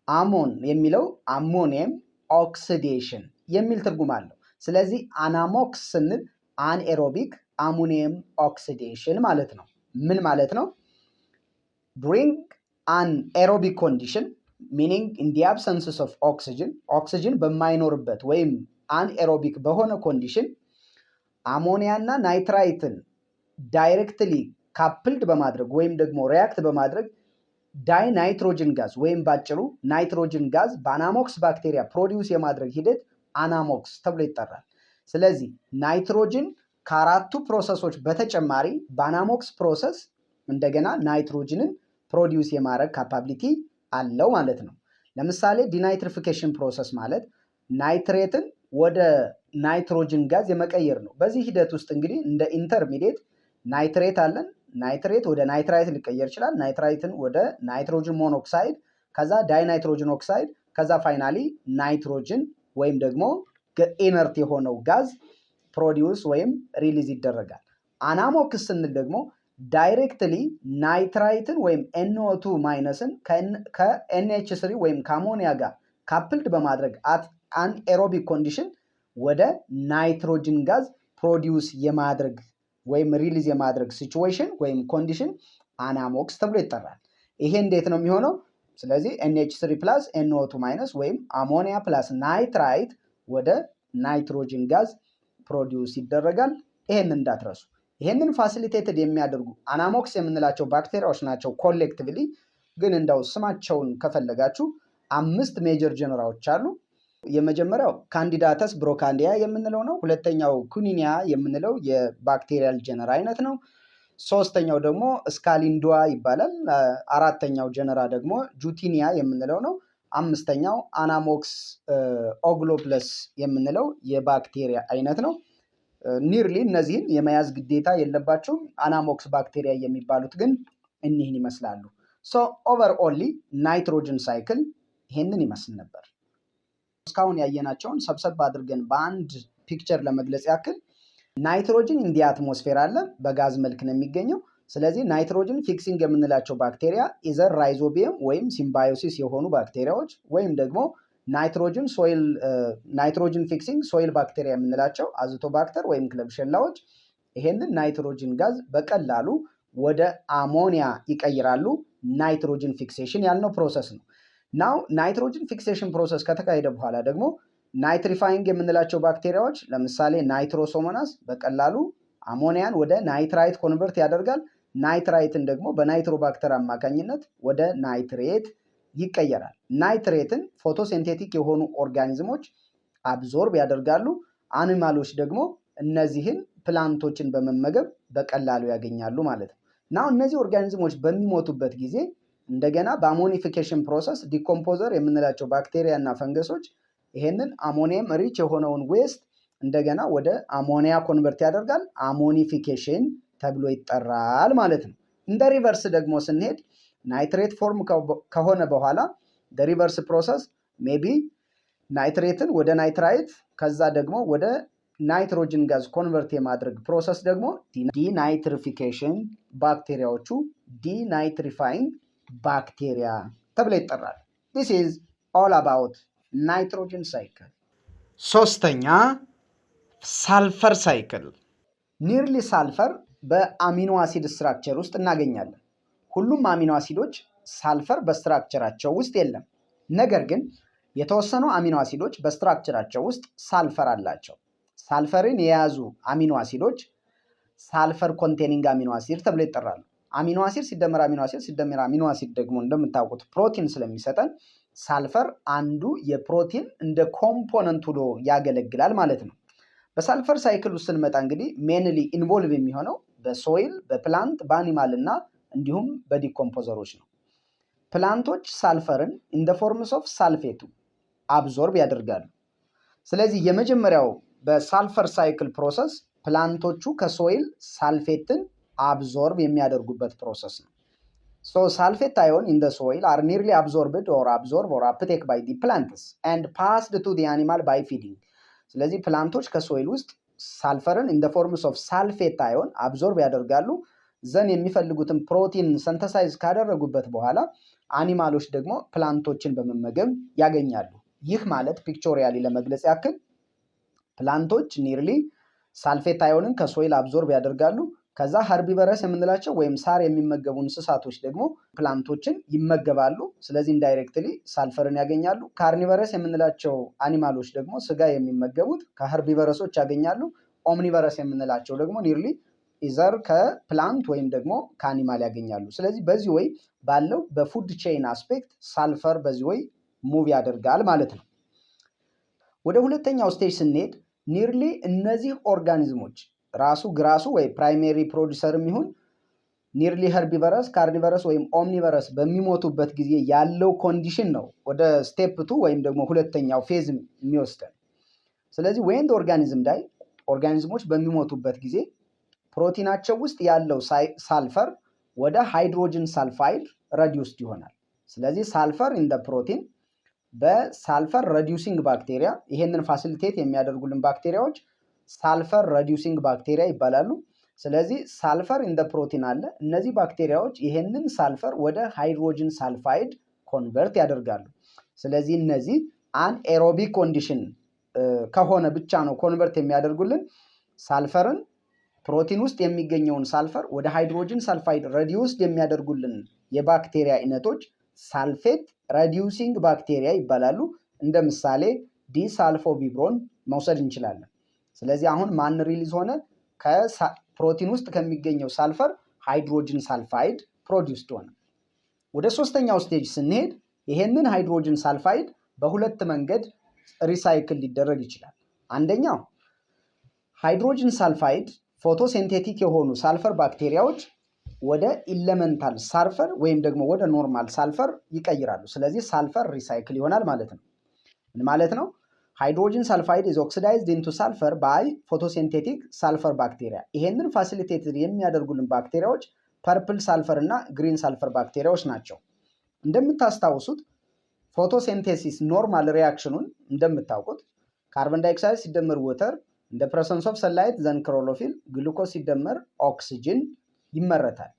Speaker 2: ammon የሚለው ammonium oxidation የሚል ትርጉም አለው። ስለዚህ anammox ስንል anaerobic ammonium oxidation ማለት ነው። ምን ማለት ነው? During anaerobic condition, meaning in the absence of oxygen፣ ኦክሲጅን በማይኖርበት ወይም anaerobic በሆነ condition አሞኒያ እና nitrite ን directly coupled በማድረግ ወይም ደግሞ react በማድረግ dinitrogen gas ወይም ባጭሩ nitrogen gas በ anammox bacteria produce የማድረግ ሂደት anammox ተብሎ ይጠራል። ስለዚህ ናይትሮጅን ከአራቱ process ኦች በተጨማሪ በ anammox process እንደገና nitrogen ን produce የማድረግ capability አለው ማለት ነው። ለምሳሌ denitrification process ማለት nitrate ን ወደ nitrogen gas የመቀየር ነው። በዚህ ሂደት ውስጥ እንግዲህ እንደ intermediate nitrate አለን። Nitrate ወደ nitrite ሊቀየር ይችላል። Nitrite ን ወደ nitrogen monoxide፣ ከዛ dinitrogen oxide፣ ከዛ finally nitrogen ወይም ደግሞ inert የሆነው gas produce ወይም release ይደረጋል። Anammox ስንል ደግሞ directly nitrite ን ወይም NO2 minus ን ከ NH3 ወይም ከአሞኒያ ጋር coupled በማድረግ at anaerobic condition ወደ nitrogen gas produce የማድረግ ወይም release የማድረግ situation ወይም condition anammox ተብሎ ይጠራል። ይሄ እንዴት ነው የሚሆነው? ስለዚህ NH3 plus NO2 minus ወይም ammonia plus nitrite ወደ nitrogen gas produce ይደረጋል። ይሄንን እንዳትረሱ። ይሄንን facilitated የሚያደርጉ anammox የምንላቸው ባክቴሪያዎች ናቸው። Collectively ግን እንዳው ስማቸውን ከፈለጋችሁ አምስት major genera ዎች አሉ። የመጀመሪያው Candidatus Brocadia የምንለው ነው። ሁለተኛው Kuenenia የምንለው የ bacterial genera አይነት ነው። ሶስተኛው ደግሞ Saliendua ይባላል። አራተኛው genera ደግሞ Jettenia የምንለው ነው። አምስተኛው anammox globulus የምንለው የባክቴሪያ አይነት ነው። Nearly እነዚህን የመያዝ ግዴታ የለባችሁም። Anammox bacteria የሚባሉት ግን እኒህን ይመስላሉ። So overally nitrogen cycle ይሄንን ይመስል ነበር። እስካሁን ያየናቸውን ሰብሰብ አድርገን በአንድ picture ለመግለጽ ያክል nitrogen in the atmosphere አለ፣ በጋዝ መልክ ነው የሚገኘው። ስለዚህ nitrogen fixing የምንላቸው ባክቴሪያ either rhizobium ወይም symbiosis የሆኑ ባክቴሪያዎች ወይም ደግሞ nitrogen soil nitrogen fixing soil bacteria የምንላቸው Azotobacter ወይም Klebsiella ዎች ይሄንን nitrogen gas በቀላሉ ወደ አሞኒያ ይቀይራሉ። Nitrogen fixation ያልነው process ነው። Now nitrogen fixation process ከተካሄደ በኋላ ደግሞ nitrifying የምንላቸው ባክቴሪያዎች ለምሳሌ Nitrosomonas በቀላሉ አሞኒያን ወደ nitrite convert ያደርጋል። Nitrite ን ደግሞ በ Nitrobacter አማካኝነት ወደ nitrate ይቀየራል። Nitrate ን photosynthetic የሆኑ organism ኦች absorb ያደርጋሉ። Animal ኦች ደግሞ እነዚህን plant ኦችን በመመገብ በቀላሉ ያገኛሉ ማለት ነው። Now እነዚህ organism ኦች በሚሞቱበት ጊዜ እንደገና በ ammonification process decomposer የምንላቸው ባክቴሪያ እና ፈንገሶች ይሄንን ammonium rich የሆነውን waste እንደገና ወደ ammonia convert ያደርጋል። Ammonification ተብሎ ይጠራል ማለት ነው። እንደ reverse ደግሞ ስንሄድ nitrate form ከሆነ በኋላ reverse process maybe nitrate ን ወደ nitrite ከዛ ደግሞ ወደ nitrogen gas convert የማድረግ process ደግሞ denitrification ባክቴሪያዎቹ denitrifying bacteria ተብለው ይጠራል። This is all about nitrogen cycle።
Speaker 1: ሶስተኛ sulfur cycle።
Speaker 2: Nearly sulfur በ amino acid structure ውስጥ እናገኛለን። ሁሉም amino acid ኦች sulfur በ structure ኣቸው ውስጥ የለም። ነገር ግን የተወሰኑ አሚኖ አሲዶች በ structure ኣቸው ውስጥ ሳልፈር አላቸው። ሳልፈርን የያዙ amino acid ኦች sulfur containing amino acid ተብለው ይጠራሉ። Amino acid ሲደመር amino acid ሲደመር amino acid ደግሞ እንደምታውቁት ፕሮቲን ስለሚሰጠን ሳልፈር አንዱ የፕሮቲን እንደ component ሆኖ ያገለግላል ማለት ነው። በ sulfur cycle ውስጥ ስንመጣ እንግዲህ mainly involve የሚሆነው በ soil፣ በ plant፣ በ animal እና እንዲሁም በ decomposer ኦች ነው። Plant ኦች sulfur ን in the forms of sulfate ኡ absorb ያደርጋሉ። ስለዚህ የመጀመሪያው በ sulfur cycle process plant ኦቹ ከ soil sulfate ን absorb የሚያደርጉበት process ነው። So sulfate ion in the soil are nearly absorbed or absorb or uptake by the plants and passed to the animal by feeding። ስለዚህ plant ኦች ከ soil ውስጥ sulfur ን in the forms of sulfate ion absorb ያደርጋሉ። Then የሚፈልጉትን ፕሮቲን synthesize ካደረጉበት በኋላ animal ኦች ደግሞ plant ኦችን በመመገብ ያገኛሉ። ይህ ማለት pictorially ለመግለጽ ያክል plant ኦች nearly sulfate ion ን ከ soil absorb ያደርጋሉ። ከዛ herbivorous የምንላቸው ወይም ሳር የሚመገቡ እንስሳቶች ደግሞ plant ኦችን ይመገባሉ። ስለዚህ indirectly sulfur ን ያገኛሉ። Carnivorous የምንላቸው animal ኦች ደግሞ ስጋ የሚመገቡት ከ herbivorous ኦች ያገኛሉ። Omnivorous የምንላቸው ደግሞ nearly either ከ plant ወይም ደግሞ ከ animal ያገኛሉ። ስለዚህ በዚህ way ባለው በ food chain aspect sulfur በዚህ way move ያደርጋል ማለት ነው። ወደ ሁለተኛው stage ስንሄድ nearly እነዚህ organism ኦች ራሱ grass ኡ ወይ primary producer ም ይሁን nearly herbivorous፣ carnivorous ወይም omnivorous በሚሞቱበት ጊዜ ያለው condition ነው ወደ step two ወይም ደግሞ ሁለተኛው phase የሚወስደን። ስለዚህ when organism die፣ organism ኦች በሚሞቱበት ጊዜ ፕሮቲናቸው ውስጥ ያለው ሳልፈር ወደ hydrogen sulfide reduced ይሆናል። ስለዚህ sulfur in protein በ sulfur reducing bacteria፣ ይሄንን facilitate የሚያደርጉልን ባክቴሪያዎች sulfur reducing bacteria ይባላሉ። ስለዚህ sulfur in protein አለ። እነዚህ ባክቴሪያዎች ይሄንን ሳልፈር ወደ hydrogen sulfide convert ያደርጋሉ። ስለዚህ እነዚህ anaerobic condition ከሆነ ብቻ ነው convert የሚያደርጉልን። ሳልፈርን ፕሮቲን ውስጥ የሚገኘውን ሳልፈር ወደ hydrogen sulfide reduced የሚያደርጉልን የባክቴሪያ አይነቶች sulfate reducing bacteria ይባላሉ። እንደ ምሳሌ Desulfovibrio ን መውሰድ እንችላለን። ስለዚህ አሁን ማን release ሆነ? ከፕሮቲን ውስጥ ከሚገኘው sulfur hydrogen sulfide produced ሆነ። ወደ ሶስተኛው stage ስንሄድ ይሄንን hydrogen sulfide በሁለት መንገድ recycle ሊደረግ ይችላል። አንደኛው hydrogen sulfide photosynthetic የሆኑ ሳልፈር ባክቴሪያዎች ወደ elemental sulfur ወይም ደግሞ ወደ normal sulfur ይቀይራሉ። ስለዚህ sulfur recycle ይሆናል ማለት ነው። ምን ማለት ነው? Hydrogen sulfide is oxidized into sulfur by photosynthetic sulfur bacteria። ይሄንን facilitated የሚያደርጉልን ባክቴሪያዎች purple sulfur እና green sulfur ባክቴሪያዎች ናቸው። እንደምታስታውሱት photosynthesis normal reaction ኑን እንደምታውቁት carbon dioxide ሲደመር water in the presence of sunlight, then chlorophyll, glucose ሲደመር ኦክሲጅን ይመረታል።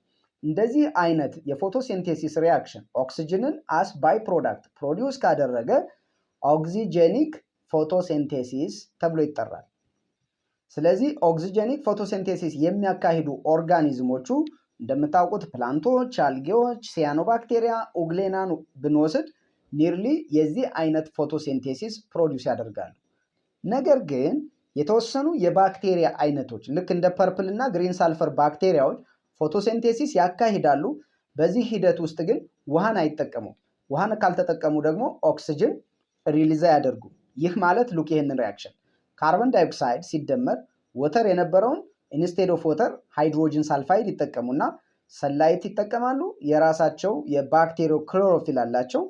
Speaker 2: እንደዚህ አይነት የ photosynthesis reaction ኦክሲጅንን as by product produce ካደረገ oxygenic photosynthesis ተብሎ ይጠራል። ስለዚህ oxygenic photosynthesis የሚያካሂዱ organism ኦቹ እንደምታውቁት plant ኦች፣ algae ዎች፣ cyanobacteria፣ euglena ን ብንወስድ nearly የዚህ አይነት photosynthesis produce ያደርጋሉ። ነገር ግን የተወሰኑ የባክቴሪያ አይነቶች ልክ እንደ purple እና green sulfur ባክቴሪያዎች photosynthesis ያካሂዳሉ። በዚህ ሂደት ውስጥ ግን ውሃን አይጠቀሙም። ውሃን ካልተጠቀሙ ደግሞ ኦክሲጅን release አያደርጉም። ይህ ማለት look ይህንን reaction carbon dioxide ሲደመር water የነበረውን instead of water hydrogen sulfide ይጠቀሙና sunlight ይጠቀማሉ። የራሳቸው የባክቴሪያ ክሎሮፊል አላቸው።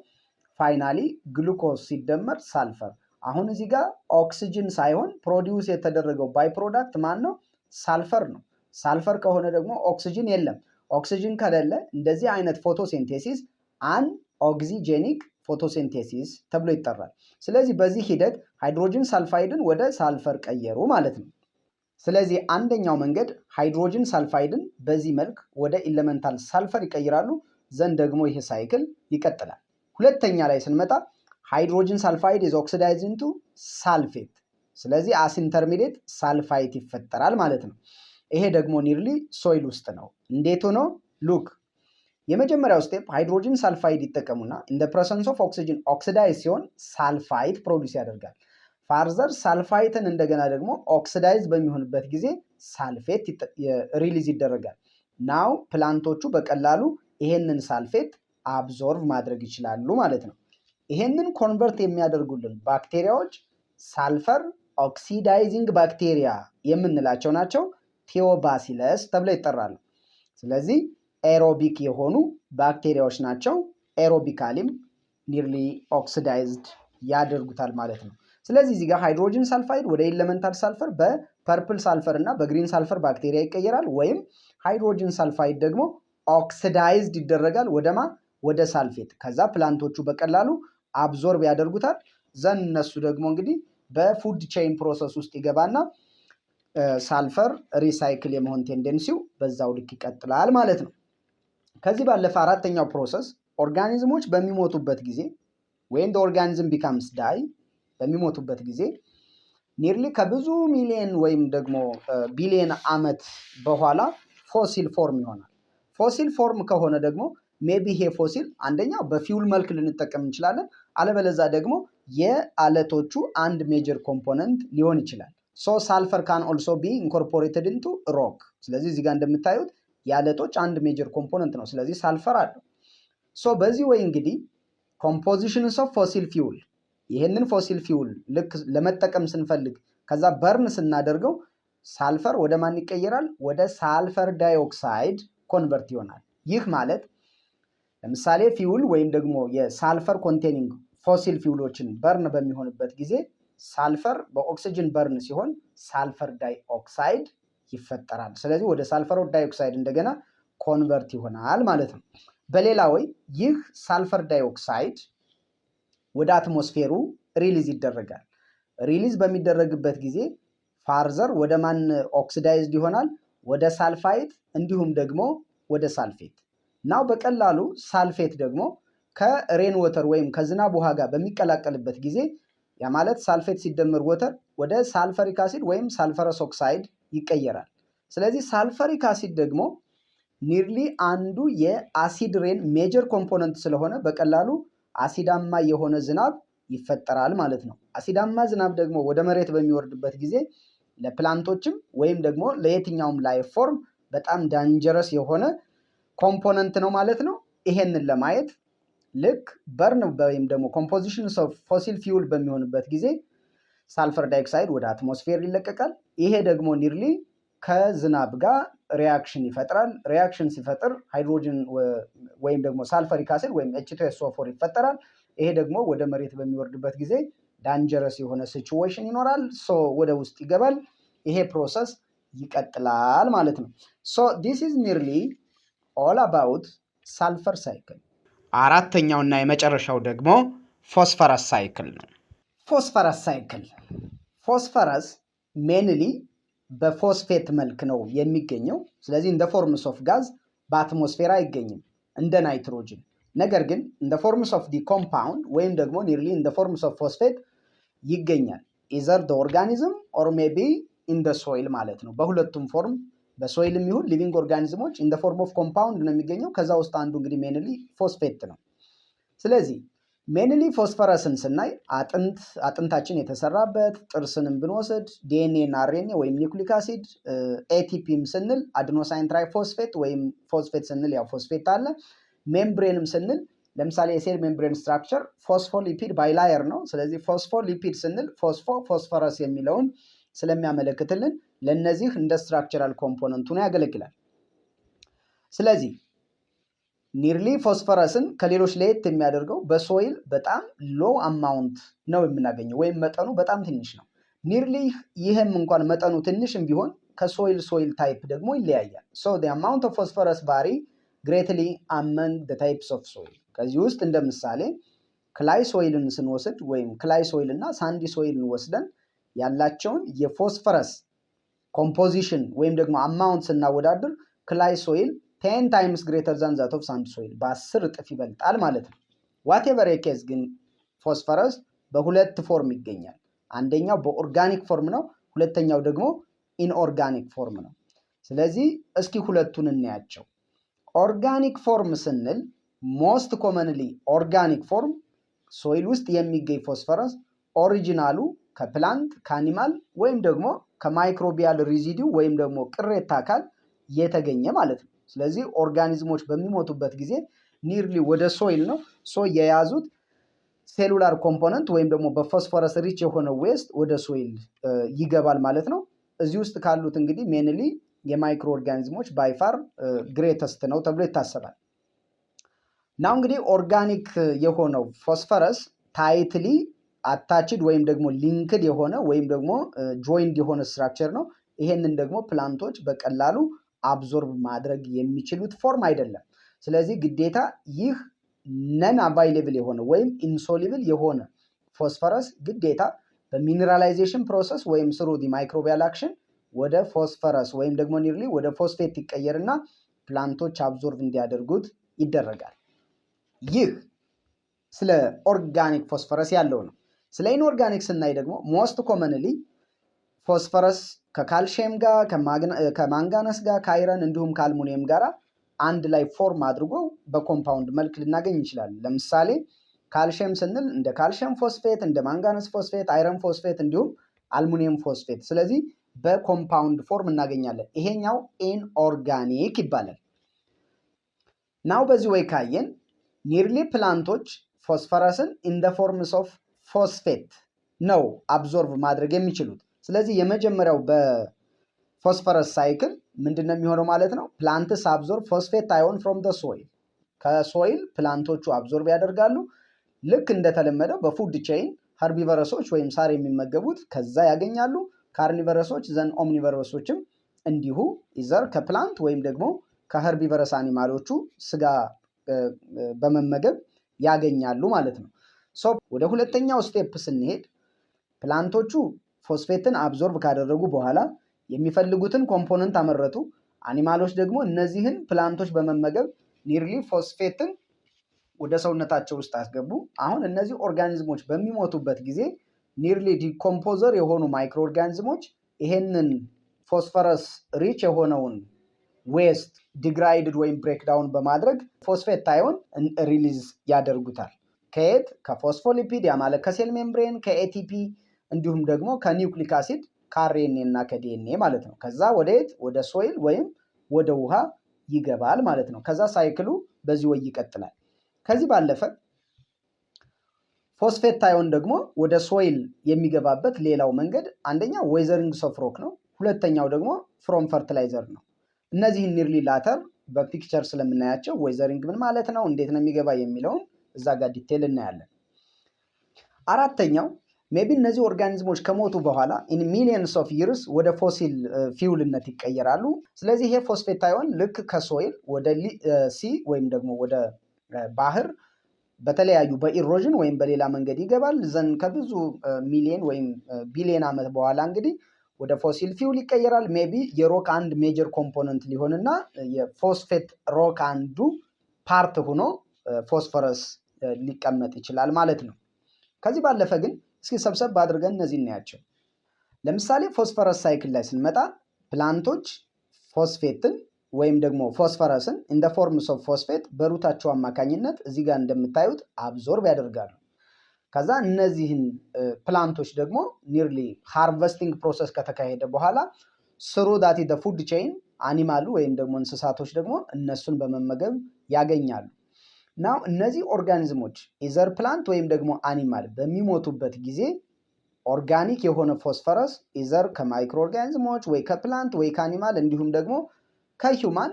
Speaker 2: Finally glucose ሲደመር ሳልፈር። አሁን እዚህ ጋር ኦክሲጅን ሳይሆን produce የተደረገው by product ማን ነው? ሳልፈር ነው። ሳልፈር ከሆነ ደግሞ ኦክሲጅን የለም። ኦክሲጅን ከሌለ እንደዚህ አይነት photosynthesis anoxygenic photosynthesis ተብሎ ይጠራል። ስለዚህ በዚህ ሂደት hydrogen sulfide ን ወደ ሳልፈር ቀየሩ ማለት ነው። ስለዚህ አንደኛው መንገድ hydrogen sulfide ን በዚህ መልክ ወደ elemental sulfur ይቀይራሉ። Then ደግሞ ይህ cycle ይቀጥላል። ሁለተኛ ላይ ስንመጣ hydrogen sulfide በ Hydrogen sulfide is oxidized into sulfate። ስለዚህ as intermediate sulfite ይፈጠራል ማለት ነው። ይሄ ደግሞ nearly soil ውስጥ ነው። እንዴት ሆኖ? Look፣ የመጀመሪያው step hydrogen sulfide ይጠቀሙና in the presence of oxygen oxidize ሲሆን sulfite produce ያደርጋል። Further sulfite ን እንደገና ደግሞ oxidize በሚሆንበት ጊዜ sulfate release ይደረጋል። Now plant ኦቹ በቀላሉ ይሄንን sulfate absorb ማድረግ ይችላሉ ማለት ነው። ይሄንን convert የሚያደርጉልን ባክቴሪያዎች sulfur oxidizing bacteria የምንላቸው ናቸው። Thiobacillus ተብለው ይጠራሉ። ስለዚህ aerobic የሆኑ ባክቴሪያዎች ናቸው። Aerobically ም nearly oxidized ያደርጉታል ማለት ነው። ስለዚህ እዚህ ጋር hydrogen sulfide ወደ elemental sulfur በ purple sulfur እና በ green sulfur bacteria ይቀየራል። ወይም hydrogen sulfide ደግሞ oxidized ይደረጋል ወደማ? ወደ ሳልፌት። ከዛ plant ኦቹ በቀላሉ absorb ያደርጉታል። Then እነሱ ደግሞ እንግዲህ በ food chain process ውስጥ ይገባና sulfur recycle የመሆን tendency ው በዛው ልክ ይቀጥላል ማለት ነው። ከዚህ ባለፈ አራተኛው process organism ኦች በሚሞቱበት ጊዜ፣ ወይም organism becomes die፣ በሚሞቱበት ጊዜ nearly ከብዙ ሚሊየን ወይም ደግሞ ቢሊየን ዓመት በኋላ fossil form ይሆናል። Fossil form ከሆነ ደግሞ maybe ይሄ fossil አንደኛው በ fuel መልክ ልንጠቀም እንችላለን። አለበለዛ ደግሞ የአለቶቹ አንድ major component ሊሆን ይችላል። So sulfur can also be incorporated into rock። ስለዚህ እዚህ ጋር እንደምታዩት የአለቶች አንድ major component ነው። ስለዚህ ሳልፈር አለው። So በዚህ way እንግዲህ compositions of fossil fuel፣ ይህንን fossil fuel ልክ ለመጠቀም ስንፈልግ ከዛ burn ስናደርገው ሳልፈር ወደ ማን ይቀየራል? ወደ sulfur dioxide convert ይሆናል። ይህ ማለት ለምሳሌ fuel ወይም ደግሞ የ sulfur containing fossil fuel ኦችን burn በሚሆንበት ጊዜ sulfur በ oxygen burn ሲሆን sulfur dioxide ይፈጠራል። ስለዚህ ወደ sulfur dioxide እንደገና convert ይሆናል ማለት ነው። በሌላ way ይህ sulfur dioxide ወደ atmosphere ኡ release ይደረጋል። Release በሚደረግበት ጊዜ further ወደ ማን oxidized ይሆናል? ወደ sulfite እንዲሁም ደግሞ ወደ sulfate። Now በቀላሉ ሳልፌት ደግሞ ከ rain water ወይም ከዝናብ ውሃ ጋር በሚቀላቀልበት ጊዜ፣ ያ ማለት ሳልፌት ሲደመር water ወደ sulfuric acid ወይም sulfurous ኦክሳይድ ይቀየራል። ስለዚህ sulfuric acid ደግሞ nearly አንዱ የ acid rain major component ስለሆነ በቀላሉ አሲዳማ የሆነ ዝናብ ይፈጠራል ማለት ነው። አሲዳማ ዝናብ ደግሞ ወደ መሬት በሚወርድበት ጊዜ ለ plant ኦችም ወይም ደግሞ ለየትኛውም life form በጣም dangerous የሆነ component ነው ማለት ነው። ይሄንን ለማየት ልክ burn ወይም ደግሞ composition of fossil fuel በሚሆንበት ጊዜ sulfur dioxide ወደ atmosphere ይለቀቃል። ይሄ ደግሞ nearly ከዝናብ ጋር reaction ይፈጥራል። Reaction ሲፈጥር ሃይድሮጅን ወይም ደግሞ sulfuric acid ወይም H2SO4 ይፈጠራል። ይሄ ደግሞ ወደ መሬት በሚወርድበት ጊዜ dangerous የሆነ situation ይኖራል። So ወደ ውስጥ ይገባል። ይሄ process ይቀጥላል ማለት ነው። So this is nearly all about sulfur cycle።
Speaker 1: አራተኛውና የመጨረሻው ደግሞ phosphorus cycle ነው።
Speaker 2: Phosphorus cycle፣ phosphorus mainly በ ፎስፌት መልክ ነው የሚገኘው። ስለዚህ in the forms of gas በ atmosphere አይገኝም እንደ ናይትሮጅን። ነገር ግን in the forms of the compound ወይም ደግሞ nearly in the forms of phosphate ይገኛል። Either the organism or maybe in the soil ማለት ነው። በሁለቱም form በ soil ም ይሁን living organism ኦች in the form of compound ነው የሚገኘው። ከዛ ውስጥ አንዱ እንግዲህ mainly phosphate ነው። ስለዚህ mainly phosphorus ን ስናይ አጥንት፣ አጥንታችን የተሰራበት ጥርስንም ብንወስድ፣ ዲኤንኤ እና RNA ወይም nucleic acid፣ ATP ም ስንል adenosine triphosphate ወይም ፎስፌት ስንል ያው ፎስፌት አለ። Membrane ም ስንል ለምሳሌ የ cell membrane structure phospholipid bilayer ነው። ስለዚህ phospholipid ስንል phospho phosphorus የሚለውን ስለሚያመለክትልን ለእነዚህ እንደ structural component ሆኖ ያገለግላል። ስለዚህ nearly phosphorus ን ከሌሎች ለየት የሚያደርገው በ soil በጣም low amount ነው የምናገኘው ወይም መጠኑ በጣም ትንሽ ነው። Nearly ይህም እንኳን መጠኑ ትንሽም ቢሆን ከ soil soil type ደግሞ ይለያያል። So amount of phosphorus vary greatly among types of soil። ከዚህ ውስጥ እንደ ምሳሌ clay soil ን ስንወስድ ወይም clay soil እና sandy soil ን ወስደን ያላቸውን የ phosphorus composition ወይም ደግሞ amount ስናወዳድር clay soil 10 times greater than that of sand soil፣ በ10 እጥፍ ይበልጣል ማለት ነው። Whatever case ግን ፎስፈረስ በሁለት form ይገኛል። አንደኛው በ organic form ነው፣ ሁለተኛው ደግሞ inorganic form ነው። ስለዚህ እስኪ ሁለቱን እናያቸው። Organic form ስንል most commonly organic form soil ውስጥ የሚገኝ ፎስፈረስ original ኡ ከ plant፣ ከ animal ወይም ደግሞ ከ microbial residue ወይም ደግሞ ቅሬታ አካል የተገኘ ማለት ነው። ስለዚህ organism ኦች በሚሞቱበት ጊዜ nearly ወደ soil ነው so የያዙት cellular component ወይም ደግሞ በ phosphorus rich የሆነ waste ወደ soil ይገባል ማለት ነው። እዚህ ውስጥ ካሉት እንግዲህ mainly የ microorganism ኦች by far greatest ነው ተብሎ ይታሰባል። Now እንግዲህ organic የሆነው phosphorus tightly attached ወይም ደግሞ linked የሆነ ወይም ደግሞ joined የሆነ structure ነው። ይሄንን ደግሞ plant ኦች በቀላሉ absorb ማድረግ የሚችሉት form አይደለም። ስለዚህ ግዴታ ይህ non available የሆነ ወይም insoluble የሆነ ፎስፈረስ ግዴታ በ mineralization process ወይም through the microbial action ወደ ፎስፈረስ ወይም ደግሞ nearly ወደ ፎስፌት ይቀየርና plant ኦች absorb እንዲያደርጉት ይደረጋል። ይህ ስለ organic phosphorus ያለው ነው። ስለ inorganic ስናይ ደግሞ most commonly phosphorus ከ calcium ጋር፣ ከ manganese ጋር፣ ከ iron እንዲሁም ከአልሙኒየም ጋር አንድ ላይ form አድርጎ በ compound መልክ ልናገኝ እንችላለን። ለምሳሌ ካልሽየም ስንል እንደ calcium phosphate፣ እንደ manganese phosphate፣ iron phosphate እንዲሁም aluminium phosphate። ስለዚህ በ compound form እናገኛለን። ይሄኛው inorganic ይባላል። Now በዚህ way ካየን nearly plant ኦች phosphorus ን in the forms of phosphate ነው absorb ማድረግ የሚችሉት። ስለዚህ የመጀመሪያው በ phosphorus cycle ምንድን ነው የሚሆነው ማለት ነው? Plants absorb phosphate ion from the soil። ከ soil plant ኦቹ absorb ያደርጋሉ። ልክ እንደተለመደው በ food chain herbivorous ኦች ወይም ሳር የሚመገቡት ከዛ ያገኛሉ። Carnivorous ኦች then omnivorous ኦችም እንዲሁ either ከ plant ወይም ደግሞ ከ herbivorous animal ኦቹ ስጋ በመመገብ ያገኛሉ ማለት ነው። So ወደ ሁለተኛው step ስንሄድ plant ኦቹ phosphate ን absorb ካደረጉ በኋላ የሚፈልጉትን component አመረቱ። Animal ኦች ደግሞ እነዚህን plant ኦች በመመገብ nearly phosphate ን ወደ ሰውነታቸው ውስጥ አስገቡ። አሁን እነዚህ organism ኦች በሚሞቱበት ጊዜ nearly decomposer የሆኑ microorganism ኦች ይሄንን phosphorus rich የሆነውን waste degraded ወይም breakdown በማድረግ phosphate ion release ያደርጉታል። ከየት? ከ phospholipid፣ ያ ማለት ከ cell membrane፣ ከ ATP እንዲሁም ደግሞ ከ nucleic acid፣ ከ RNA እና ከዲኤንኤ ማለት ነው። ከዛ ወደ የት? ወደ soil ወይም ወደ ውሃ ይገባል ማለት ነው። ከዛ cycle ኡ በዚህ way ይቀጥላል። ከዚህ ባለፈ phosphate ion ደግሞ ወደ soil የሚገባበት ሌላው መንገድ አንደኛ weathering of rock ነው። ሁለተኛው ደግሞ from fertilizer ነው። እነዚህን nearly later በ picture ስለምናያቸው weathering ምን ማለት ነው፣ እንዴት ነው የሚገባ የሚለውን እዛ ጋር detail እናያለን። አራተኛው maybe እነዚህ organism ኦች ከሞቱ በኋላ in millions of years ወደ fossil fuel ነት ይቀየራሉ። ስለዚህ ይሄ phosphate ion ልክ ከ soil ወደ sea ወይም ደግሞ ወደ ባህር በተለያዩ በ erosion ወይም በሌላ መንገድ ይገባል። Then ከብዙ ሚሊየን ወይም ቢሊየን ዓመት በኋላ እንግዲህ ወደ fossil fuel ይቀየራል። Maybe የ rock አንድ major component ሊሆንና የ phosphate rock አንዱ part ሆኖ ፎስፈረስ ሊቀመጥ ይችላል ማለት ነው። ከዚህ ባለፈ ግን እስኪ ሰብሰብ አድርገን እነዚህ እናያቸው። ለምሳሌ phosphorus cycle ላይ ስንመጣ plant ኦች phosphate ን ወይም ደግሞ phosphorus ን in forms of phosphate በ root ኣቸው አማካኝነት እዚህ ጋር እንደምታዩት absorb ያደርጋሉ። ከዛ እነዚህን plant ኦች ደግሞ nearly harvesting process ከተካሄደ በኋላ through that food chain animal ኡ ወይም ደግሞ እንስሳቶች ደግሞ እነሱን በመመገብ ያገኛሉ። Now እነዚህ organism ኦች either plant ወይም ደግሞ animal በሚሞቱበት ጊዜ organic የሆነ phosphorus either ከ microorganism ኦች ወይ ከ plant ወይ ከ animal እንዲሁም ደግሞ ከ human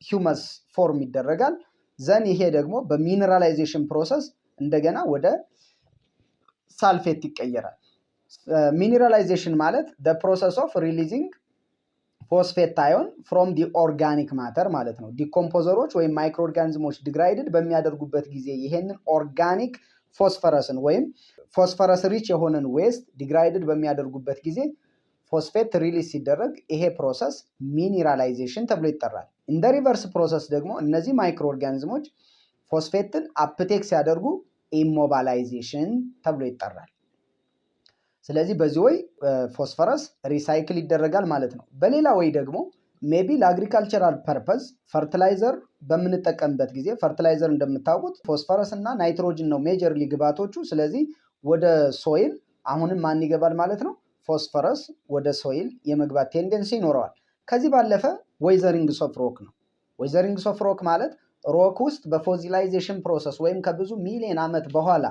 Speaker 2: humus form ይደረጋል። Then ይሄ ደግሞ በ mineralization process እንደገና ወደ ሳልፌት ይቀየራል። Mineralization ማለት process of releasing phosphate ion from the organic matter ማለት ነው። Decomposer ኦች ወይም microorganism ኦች degraded በሚያደርጉበት ጊዜ ይሄንን organic phosphorus ን ወይም phosphorus rich የሆነን waste degraded በሚያደርጉበት ጊዜ phosphate release ሲደረግ ይሄ process mineralization ተብሎ ይጠራል። In reverse process ደግሞ እነዚህ microorganism ኦች phosphate ን uptake ሲያደርጉ Immobilization ተብሎ ይጠራል። ስለዚህ በዚህ way phosphorus recycle ይደረጋል ማለት ነው። በሌላ way ደግሞ maybe ለ agricultural purpose fertilizer በምንጠቀምበት ጊዜ፣ fertilizer እንደምታውቁት ፎስፈረስ እና ናይትሮጅን ነው majorly ግብዓቶቹ። ስለዚህ ወደ soil አሁንም ማን ይገባል ማለት ነው? ፎስፈረስ ወደ soil የመግባት tendency ይኖረዋል። ከዚህ ባለፈ weathering of rock ነው። Weathering of rock ማለት rock ውስጥ በ fossilization process ወይም ከብዙ ሚሊዮን ዓመት በኋላ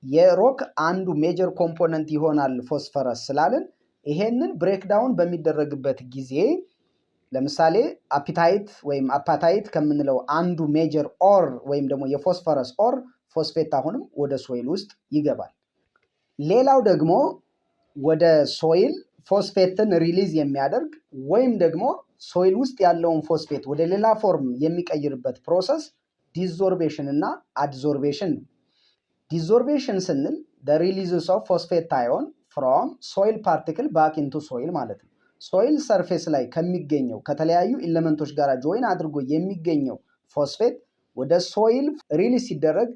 Speaker 2: የ rock አንዱ major component ይሆናል ፎስፈረስ ስላልን፣ ይሄንን breakdown በሚደረግበት ጊዜ ለምሳሌ apatite ወይም apatite ከምንለው አንዱ major ore ወይም ደግሞ የ phosphorus ore፣ phosphate አሁንም ወደ soil ውስጥ ይገባል። ሌላው ደግሞ ወደ soil phosphate ን release የሚያደርግ ወይም ደግሞ soil ውስጥ ያለውን ፎስፌት ወደ ሌላ form የሚቀይርበት process desorption እና adsorption ነው። Desorption ስንል releases of phosphate ion from soil particle back into soil ማለት ነው። Soil surface ላይ ከሚገኘው ከተለያዩ element ኦች ጋር join አድርጎ የሚገኘው ፎስፌት ወደ soil release ሲደረግ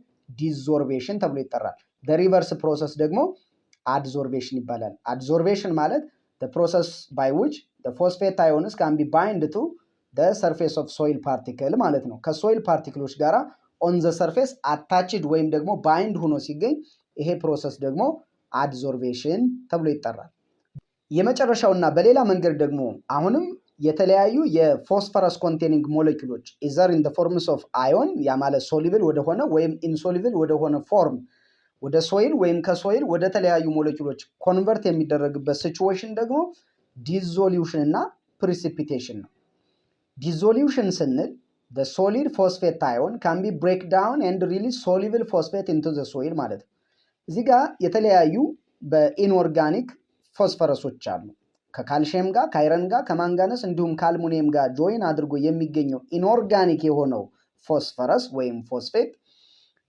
Speaker 2: desorption ተብሎ ይጠራል። Reverse process ደግሞ adsorption ይባላል። Adsorption ማለት process by which phosphate ions can be bind to surface of soil particle ማለት ነው። ከ soil particle ኦች ጋር on the surface attached ወይም ደግሞ bind ሆኖ ሲገኝ ይሄ process ደግሞ adsorption ተብሎ ይጠራል። የመጨረሻውና በሌላ መንገድ ደግሞ አሁንም የተለያዩ የ phosphorus containing ሞለኪውሎች either in forms of ion፣ ያ ማለት soluble ወደሆነ ወይም insoluble ወደሆነ form ወደ soil ወይም ከ soil ወደ ተለያዩ ሞለኪውሎች convert የሚደረግበት situation ደግሞ dissolution እና precipitation ነው። Dissolution ስንል solid phosphate ion can be break down and release soluble phosphate into the soil ማለት ነው። እዚህ ጋር የተለያዩ በ inorganic phosphorus ኦች አሉ። ከካልሽየም ጋር፣ ከ iron ጋር፣ ከ manganese እንዲሁም ከአልሙኒየም ጋር join አድርጎ የሚገኘው inorganic የሆነው ፎስፈረስ ወይም phosphate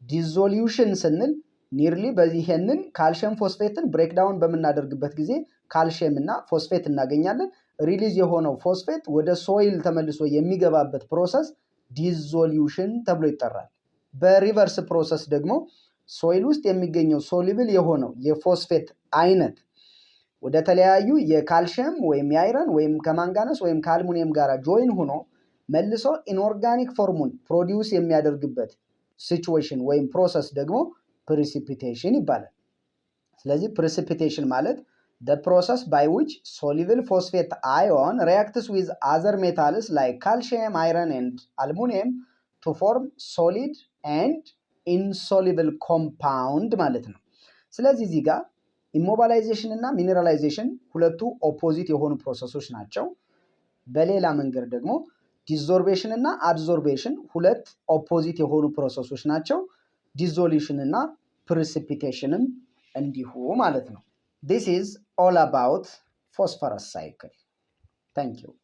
Speaker 2: dissolution ስንል nearly በዚህ ይሄንን calcium phosphate ን breakdown በምናደርግበት ጊዜ ካልሽየም እና ፎስፌት እናገኛለን። Release የሆነው ፎስፌት ወደ soil ተመልሶ የሚገባበት process dissolution ተብሎ ይጠራል። በ reverse process ደግሞ soil ውስጥ የሚገኘው soluble የሆነው የፎስፌት አይነት ወደ ተለያዩ የካልሽየም ወይም የ iron ወይም ከ manganese ወይም ከአልሙኒየም ጋር join ሆኖ መልሶ inorganic form ኡን produce የሚያደርግበት situation ወይም process ደግሞ precipitation ይባላል። ስለዚህ precipitation ማለት the process by which soluble phosphate ion reacts with other metals like calcium, iron and aluminum to form solid and insoluble compound ማለት ነው። ስለዚህ እዚህ ጋር immobilization እና mineralization ሁለቱ opposite የሆኑ process ኦች ናቸው። በሌላ መንገድ ደግሞ desorption እና adsorption ሁለት opposite የሆኑ process ኦች ናቸው። Dissolution እና precipitation ም እንዲሁ ማለት ነው። This is all about phosphorus cycle. Thank you.